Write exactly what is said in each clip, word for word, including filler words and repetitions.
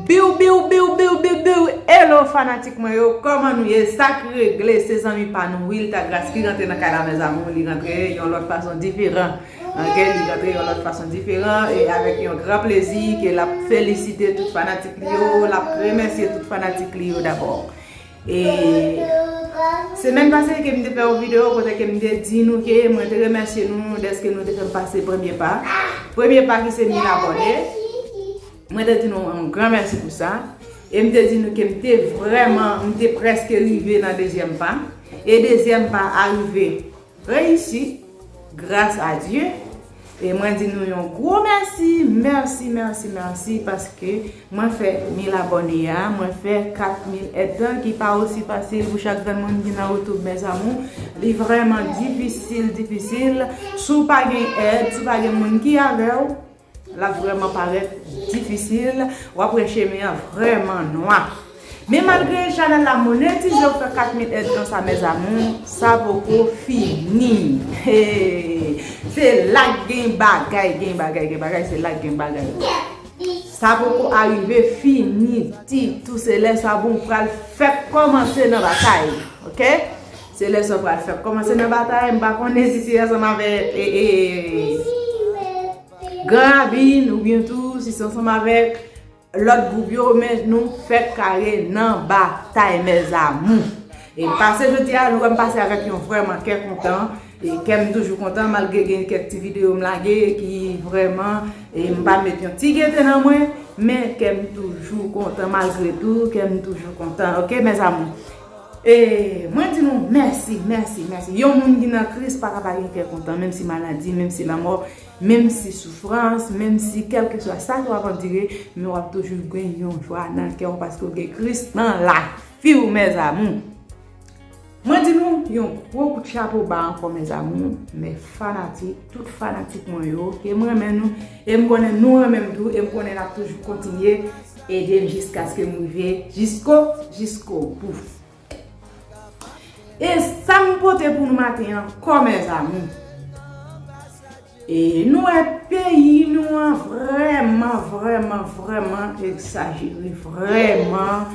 Biw, biw, biw, biw, biw, biw. Hello fanatik mwen yo, kòman nou ye? Sa k regle? Se zanmi pa nou Wilta Grace ki rantre nan kay la, mes amours. Li rantre yon lòt fason diferan. Ok, li rantre yon lòt fason diferan e avèk yon gran plezi ke l ap felisite tout fanatik li yo, l ap remèsye tout fanatik li yo dabò. E semèn pase ke m te fè yon videyo kote ke m te di nou ke mwen te remèsye nou dèske nou te fè m pase premye pa. Premye pa ki se mil abòne. Mwen te di nou yon gran mèsi pou sa. E m te di nou ke m te vrèman, m te prèske rive nan dezyèm pa. E dezyèm pa a rive reyisi, gras a Dye. E mwen di nou yon gwo mèsi, mèsi, mèsi, mèsi, paske mwen fè mil abòne a, mwen fè kat mil èd tan ki pa osi fasil pou chak grenn moun ki nan YouTube, mes amours. Li vrèman difisil, difisil. Si w pa gen èd, si w pa gen moun ki avè w, l ap vrèman parèt difisil, w ap wè chemen an vrèman nwa. Men malgre chanèl la monetize, w fè kat mil èd tan sa, mes amours, sa poko fini. Hey, se la k gen bagay, gen bagay, gen bagay, se la k gen bagay. Sa poko arive fini ditou, se lè sa bon pral fèk kòmanse nan batay, ok? Se lè sa pral fèk kòmanse nan batay, m pa konnen si se ansanm avèk, e, e, Gran Ravin oubyen tou si se ansanm avèk lòt gwoup yo, men nou fèk kare nan batay, mes amours. E pase jodi a, nou wè m pase avèk yon vrèman kè kontan. E kè m toujou kontan, malgre gen kèk ti videyo m lage ki vrèman, e m pa met yon ti gete nan mwen, men kè m toujou kontan, malgre tou, kè m toujou kontan. Ok, mes amours? E mwen di nou mèsi, mèsi, mèsi. Yon moun ki nan Kris pa ka pa gen kè kontan, menm si maladi, menm si lanmò, menm si soufrans, menm si kèlkeswa sa ki w ap andire, men w ap toujou gen yon jwa nan kè w paske w gen Kris nan lavi w, mes amours. Mwen di nou yon gwo kout chapo ba ankò, mes amours, men fanatik, tout fanatik mwen yo, ke m renmen nou, e m konnen nou renmen m tou, e m konnen n ap toujou kontinye ede m jiskaske m rive jisko, jisko bout. E sa m pote pou nou maten an, kò mes amours. E nou wè peyi nou an vrèman, vrèman, vrèman egzajere, vrèman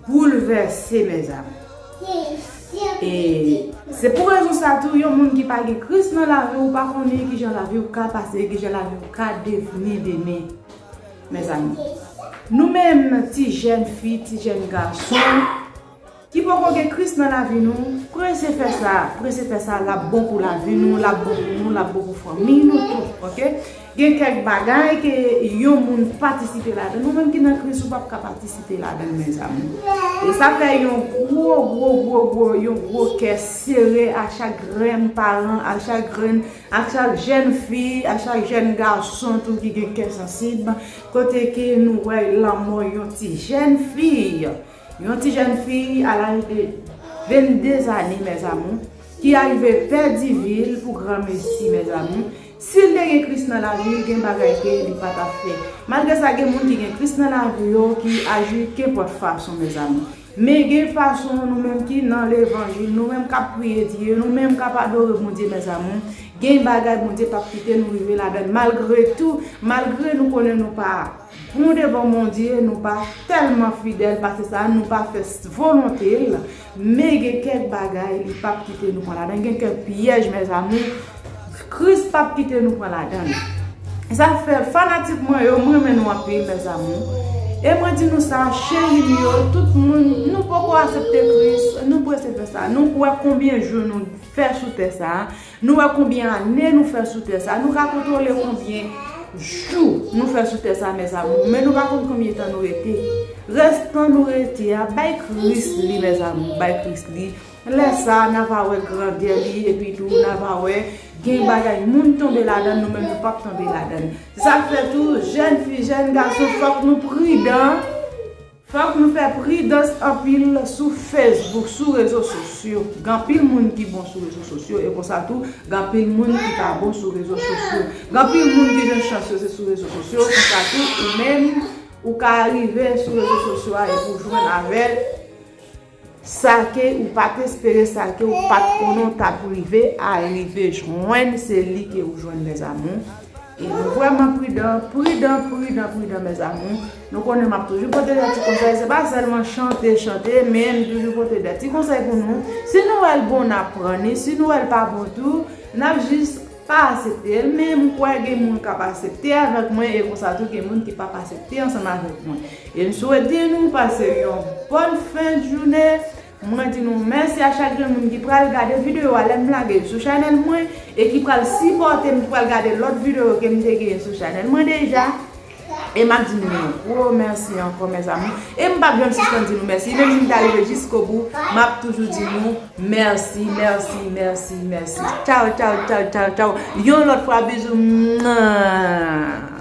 boulvèse, mes amours. E se pou rezon sa tou, yon moun ki pa gen Kris nan lavi w, pa konnen kijan lavi w ka pase, kijan lavi w ka devni demen, mes amours. Nou menm, ti jèn fi, ti jèn gason, ki poko gen Kris nan lavi nou, prese fè sa, prese fè sa, l ap bon pou lavi nou, l ap bon pou nou, l ap bon pou fanmi nou tou, ok? Gen kèk bagay ke yon moun patisipe ladan, nou menm ki nan Kris, ou p ap ka patisipe ladan, mes amours. E sa fè yon gwo, gwo, gwo, gwo, yon gwo kè sere a chak grenn paran, a chak grenn, a chak jèn fi, a chak jèn gason tou ki gen kè sansib, kote ke nou wè lanmò yon ti jèn fi. Yon ti jèn fi a laj de vennde zane, mes amours, ki arive pèdi vi l pou granmesi, mes amours. Si l te gen Kris nan lavi l, gen bagay ke li pa t ap fè. Malgre sa, gen moun ki gen Kris nan lavi yo ki aji kenpòt fason, mes amours. Men gen fason nou menm ki nan levanjil, nou menm k ap priye Dye, nou menm k ap adore Bondye, mes amours, gen bagay Bondye p ap kite nou rive ladan l. Malgre tou, malgre nou konnen nou pa bon devan Bondye, nou pa tèlman fidèl, pase sa, nou pa fè s-, volonte l, men gen kèk bagay li p ap kite nou pran ladan. Gen kèk pyèj, mes amours, Kris p ap kite nou pran ladan l. Sa fè fanatik mwen yo, m renmen nou anpil, mes amours. E mwen di nou sa, cheri m yo, tout moun, nou poko aksepte Kris, nou prese fè sa. Nou wè konbyen jou nou fè sou tè sa a. Nou wè konbyen ane nou fè sou tè sa a. Nou ka kontwole konbyen jou nou fè sou tè sa a, mes amours. Men nou pa konn konbyen tan nou rete. Restan nou rete a, bay Kris li, mes amours, bay Kris li. Lè sa a, n a va wè grandè li, epi tou, n a va wè gen bagay moun tonbe ladan l, nou menm nou p ap tonbe ladan l. Se sa k fè tou, jèn fi, jèn gason, fòk nou pridan. Fòk nou fè pridans anpil sou Facebook, sou rezo sosyo. Gen anpil moun ki bon sou rezo sosyo, e konsa tou, gen anpil moun ki pa bon sou rezo sosyo. Gen anpil moun ki jwenn chans yo, se sou rezo sosyo, konsa tou, ou menm, ou ka rive sou rezo sosyo a epi w jwenn avè l. Sa ke ou pa t espere, sa ke ou pa t konnen w t ap rive a rive jwenn, se li ke ou jwenn, mes amours. E nou vrèman pridan, pridan, pridan, pridan, mes amours. Nou konnen m ap toujou pote de ti konsèy, se pa sèlman chante, chante, men m toujou pote de ti konsèy pou nou. Si nou wè l bon, n ap pran li, si nou wè l pa bon tou, n ap jis pa aksepte l, men m kwè gen moun k ap aksepte avèk mwen, e konsa tou gen moun ki p ap aksepte ansanm avèk mwen. E m swete nou pase yon bòn fen de jounen. Mwen di nou mèsi a chak grenn moun ki pral gade videyo a lè m lage l sou chanèl mwen e ki pral sipòte m, ki pral gade lòt videyo ke m te genyen sou chanèl mwen deja. E m ap di nou yon gwo mèsi ankò, mes amours. E m p ap janm sispann di nou mèsi. Menm si m ta rive jiskobou, m ap toujou di nou mèsi, mèsi, mèsi, mèsi. Tchaw, tchaw, tchaw, tchaw, tchaw. Yon lòt fwa, bizou. Mwa.